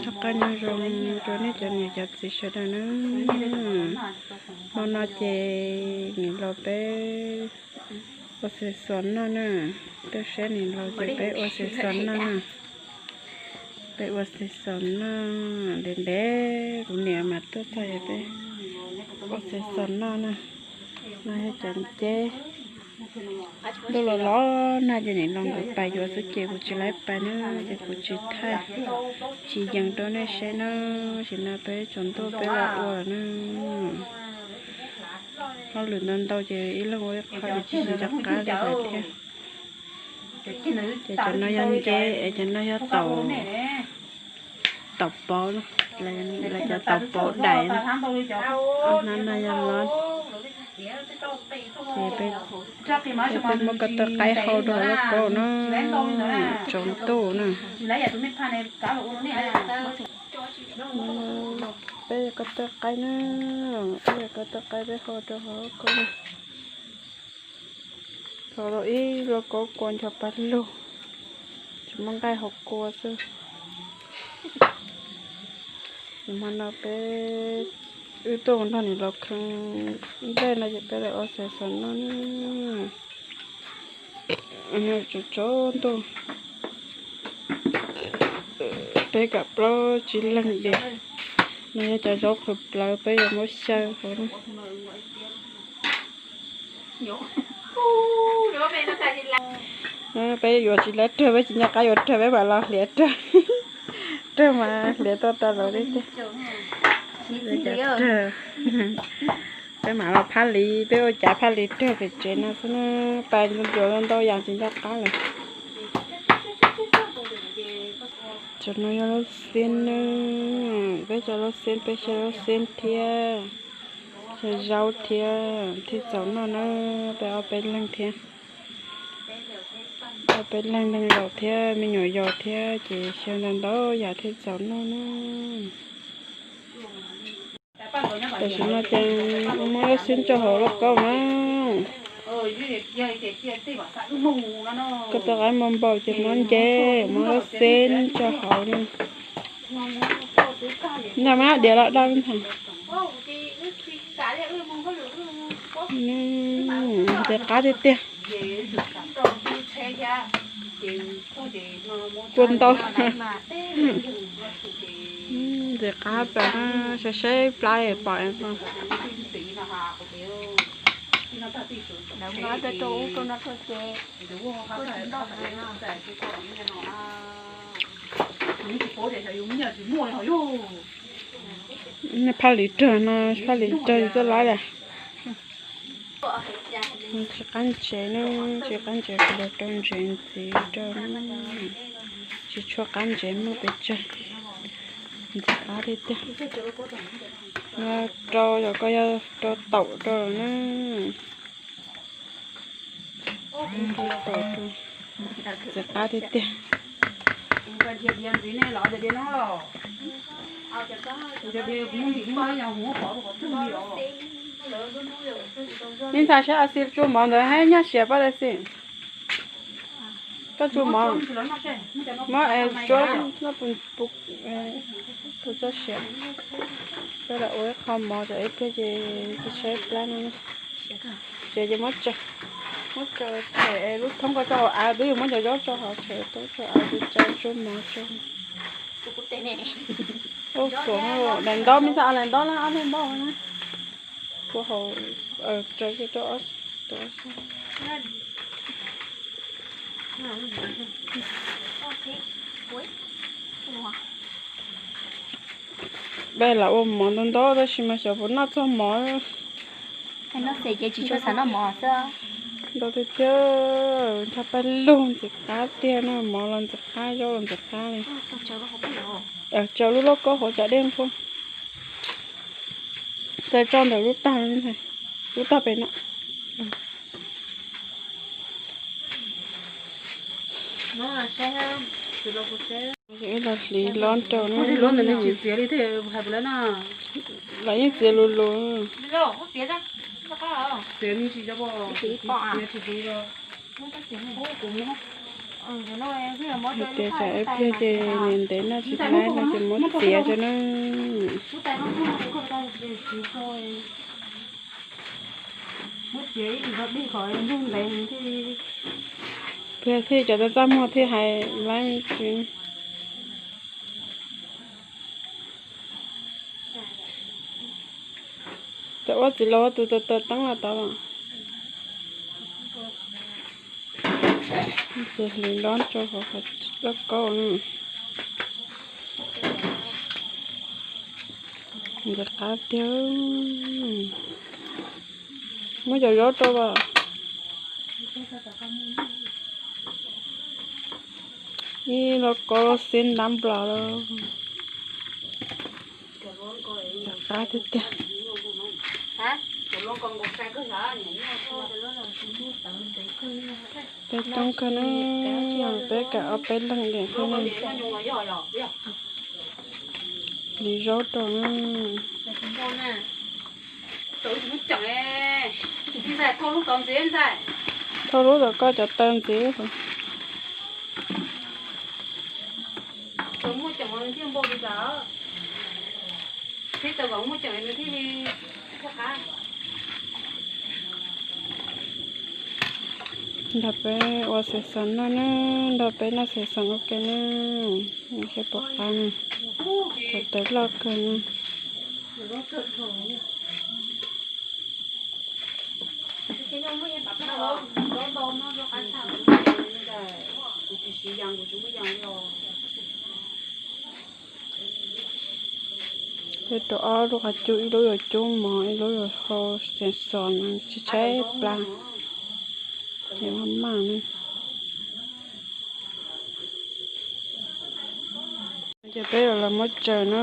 Rov qab nyob zoo rau nej cov niam cov txiv sawv daws na. Hmo no ces nim los peb ua xav xos noj na. Tuaj saib nim los ces peb ua xav xos noj na. Peb ua xav xos noj ntev ntev, kuv niam mas tuaj txog es peb ua xav xos noj na. No yog cov nceb. Ntuj los los nag ces nim los nkawd pais yuav xwb ces kuv tsis laib pais na, ces kuv tsis thaij, tsis yees rau nej saib na. Tam sim no peb tsaus ntuj peb los ua lawm na. Hauj lwm ntau ntau ces ib leeg ua ib qho ces tsis nco qab li lawm thiab. Ces cov no yog nceb, cov no yog taum, taum pauv, lawv cov taum pauv daim. Hnab no yog los, ces peb muab ko taw qaib hau rau hauv lauj kaub na, tsaus ntuj na. Peb yog ko taw qaib na, peb yog ko taw qaib peb hau rau hauv lauj kaub na. Thov los ib lauj kaub kua ncho pab lug, tsis muaj nqaij hauv kua xwb. Hmo no peb wb tuaj mus nrog niam laus kheev nplej no ces peb los ua xav xos noj. Tsaus tsaus ntuj, peb kam plaub tsib leeg diam. No yog cov zaub qhwv plawv peb yuav muab xyaw hauv. Peb yuav tsis laib rag, peb tsis nco qab yuav rag, peb mam los hliav rag. Rag mas hliav tau tas lawm li tiag. Peb mam los phab liv, peb ua cav phab liv rag pem tsev no xwb na. Pais ntxuav ntau yam tsis nco qab lawm. Cov no yog lauj xeb na, peb cov lauj xeb, peb xyaw lauj xeb thiab, xyaw zaub thiab, thiaj txaus noj na. Peb ob peb leeg thiab, ob peb leeg, leej laus thiab me nyuam yaus thiab ces xyaw ntau ntau yam thiaj txaus noj na. Tam sim no ces muab lauj xeb tso hauv lauj kaub na. Ko taw qaib npau npaum ces muab nce, muab lauj xeb tso hauv na. Ntag mas diav los daj ntag. Ntxim qab tiag tiag. Kua ntau. Ntxim qab pas, saib saib plab pom no. Phaj liv rag no, phaj liv rag txoj laib lawm. Tsis qab ntsev na, tsis qab ntsev kuv los rau ntsev ntxiv rau. Tsis tshua qab ntsev muaj pes tsawg. Ntxim qab tiag tiag. No rau yog koj yog rau taum rau na. Rau taum rau. Ntxim qab tiag tiag. Ib ntxhais saib a xi tsuas mov ntawd hab nyaj siav pab tas xi. Koj tsuas mov, muab tsuab, pus txoj sia. Peb lam ua ib qho mov rau ib pliag ces tsis saib plab no. Tsev ces muab tsaws, muab tsaws tshem lub thoob ko rau hauv av, twb yuav muab cov zaub rau hauv tshem tau rau av, tsuas tsaws tsuab mov tso. Ub, daim ntaub, me ntxhais, daim ntaub na, ob daim ntaub na. Kuv hauv, tsaws rau ob, Peb lam ua mov ntau ntau tab sis mas xyov puas noj txog mov. Noj xwb ces tsis tshua xav noj mov xwb. Ntau tiag tiag, ncho paj lug ntxim qab tiag na, mov los ntxim qab, zaub los ntxim qab li. Tsaws lub lauj kaub hauv cov dej nphuab. Txawm tso ntawm lub tag, lub tag pem no. Los hliv lob rau na. Los yeej txiav lus lus. Hais tias tsam ib pliag ces ntev noj tsis tau no ces muab txiav rau na. Pliag thiaj cov txaj muag thiaj hais laib me ntsis. Cov ua txiv laus tus taws taws teeb los tod los. Tus hliv nrob rau hauv qhov lauj kaub na. Ntxim qab tiag. Muab cov zaub rau los. Ib lauj kaub xib ntab nplos lawm. Qab tiag tiag. Peb coob kawg na, peb kav ob peb leeg diam thiab na. Hliv zaub rau na. Thauj lub tom koj cov taw ntxiv. Nrog peb ua xav xav noj na, nrog peb noj xav xav ua ke na. Seb puas qab na. Cov taw loj kawg na. Peb rau ob lub qhov cub, ib lub yuav cub mov, ib lub yuav hau xav xav no, tshaib tshaib plab. Ces maj maj na. Ces peb yuav los muab tsaws na,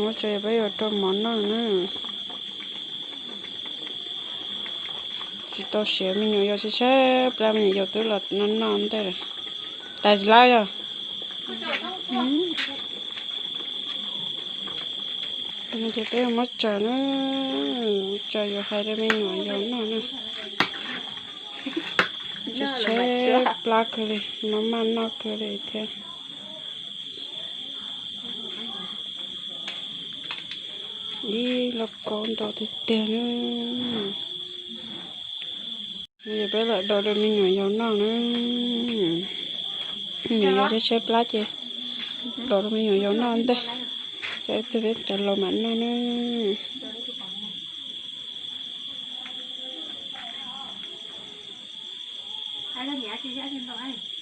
muab tsaws peb yuav rau mov noj na. Tsis tau siav, me nyuam yaus tshaib tshaib plab, me nyuam yaus twb los noj noj ntej lawm. Tais lawm yog. Ces peb yuav muab tsaws na, tsaws yuav hais rau me nyuam yaus noj na. Tshaib tshaib plab kawg li, maj maj noj kawg li thiab. Ib lauj kaub ntau tiag tiag na. Ces peb los do rau me nyuam yaus noj na. Me nyuam yaus tshaib tshaib plab ces do rau me nyuam yaus noj ntej, ces peb cov laus mam noj na.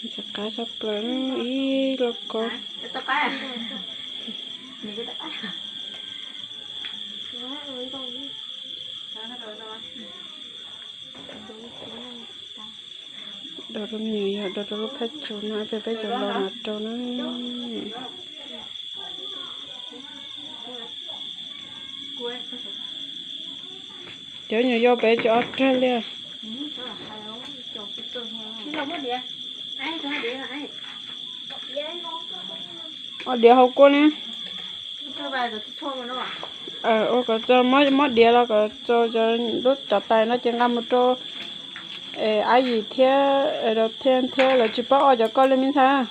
Ntxim qab tshaj plaws, ib lauj kaub. Do rau me nyuam yaus, do rau lub phaj tsu no, peb cov laus mam rau na. Cov me nyuam yaus peb cov ob rag li. Ob diav hauv kua ne. Ua kom txo, muab diav los kom txo lub cov tais no ces nqa mus rau Ab Yim thiab Rau Thiaj thiab lawv tsis paub ua cov koj li me ntxhais.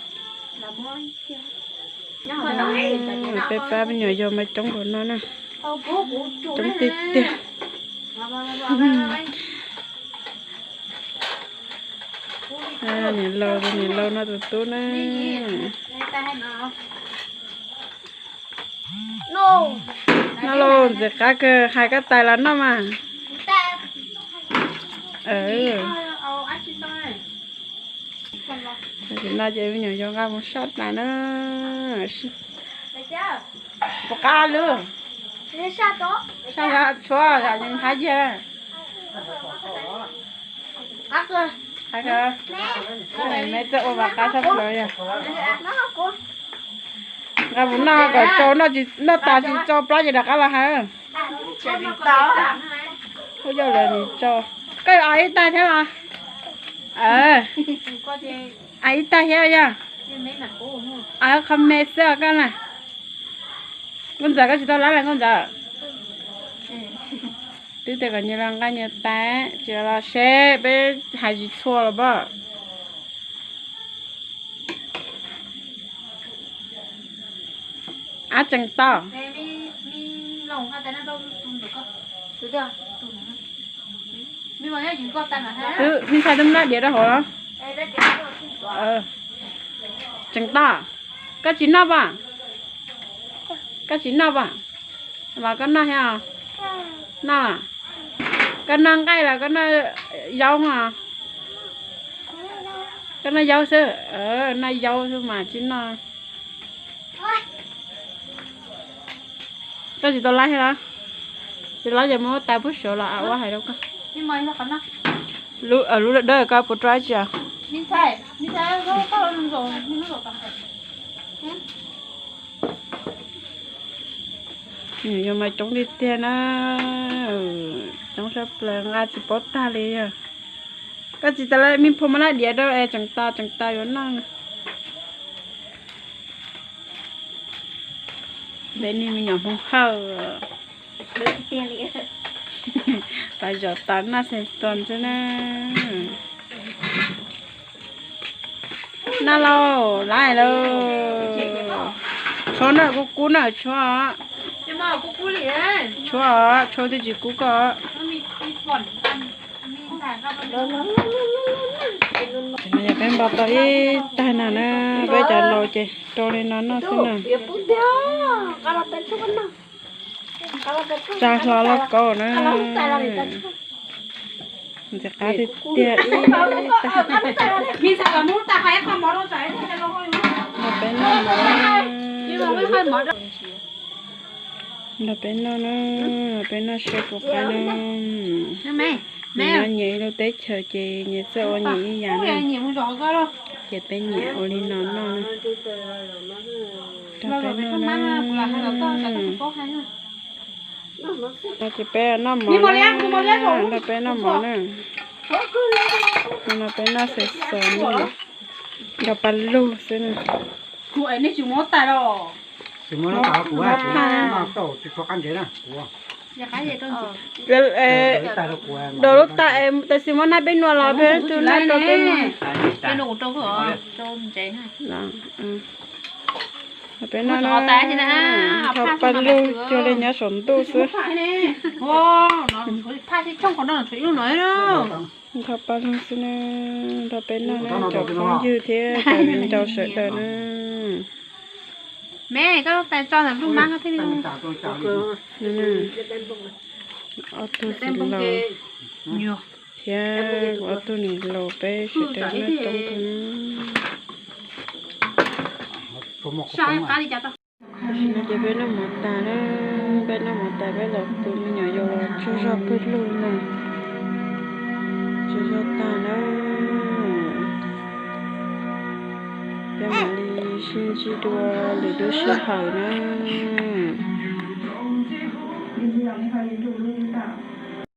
Peb pab me nyuam yaus mas coob npaum no na. Coob tiag tiag. Niam laus, niam laus no tus tub na. Noj lauj, ntxim qab kawg, hais koj tais los noj mas. Tam sim no ces me nyuam yaus nqa mus saj tais na. Puas qab lub? Saj tshuav hab yig. Me txawj ua vam qab sab plaws yog. Nqa mus noj kom tsau, noj tas tsis tsau plab ces rov qab los hais. Kuj yog lawv nim tsau. Koj yuav ib taig thiab los? Ib taig thiab yog. Qhov me xwb os koj na. Nkauj Ntxawm, koj tsis tau lab los Nkauj Ntxawm? Twb tias kom nyias los nqa nyias tais, tsis los seb peb hais tsis txhua los pab. Ab, tseem tos. Twb, me ntxhais twb muab laj diav rau hauv los? Tseem tos. Koj tsis noj pom? Koj tsis noj pom? Los koj noj thiab os. Noj. Koj noj nqaij los koj noj yaub os? Koj noj yaub xwb, noj yaub xwb mas tsis noj. Koj tsis tau laib thiab los? Tsis laib ces muab tais pub suav los ua hais rau koj. Lub dawb koj puas rau dab tsi? Yog mas coob tiag tiag na, coob sab plaws nqa tsis paub tag li yog. Koj tsis tas li, me phua muab laj diav rau es tseem tos tseem tos yuav noj. Peb niag me nyuam Hmoob Hawj, pas zov tas noj xees xon xwb na. Noj lauj, laj lauj. Tshuab na, kub kub na, tshuab. Tshuab, tshuab twb tsis kub koj. Yog peb npaj tau ib taig no na, peb cov laus ces rau li no noj xwb na. Tsa hlo lauj kaub na. Ntxim qab tiag tiag ib tag. Nrog peb noj mov, nrog peb noj na, peb noj seb puas qab na. Nyias nyiam ib lub teb chaws ces nyias txawj ua nyias ib yam na. Ces peb nyiam ua li no noj na. Nrog peb noj na. No ces peb noj mov na, nrog peb noj mov na. No peb noj xav xav na, nrog paj lug xwb na. Dua lub tais, tab sis muab naj peb nua los peb tug naj rau peb nua. Peb noj na, nrog paj lug cuag li nyob saum ntuj xwb. Nrog paj lug xwb na, nrog peb noj na cov phooj ywg thiab cov viv ncaus sawv daws na. Ob tug txiv laus thiab ob tug niam laus peb sawv daws noj coob kawg. Tam sim no ces peb noj mov tas na, peb noj mov tas peb los tu me nyuam yaus los tsaug zog pawg lug na, tsaug zog tag na. Peb mam li sib ntsib dua lwm lub sij hawm na.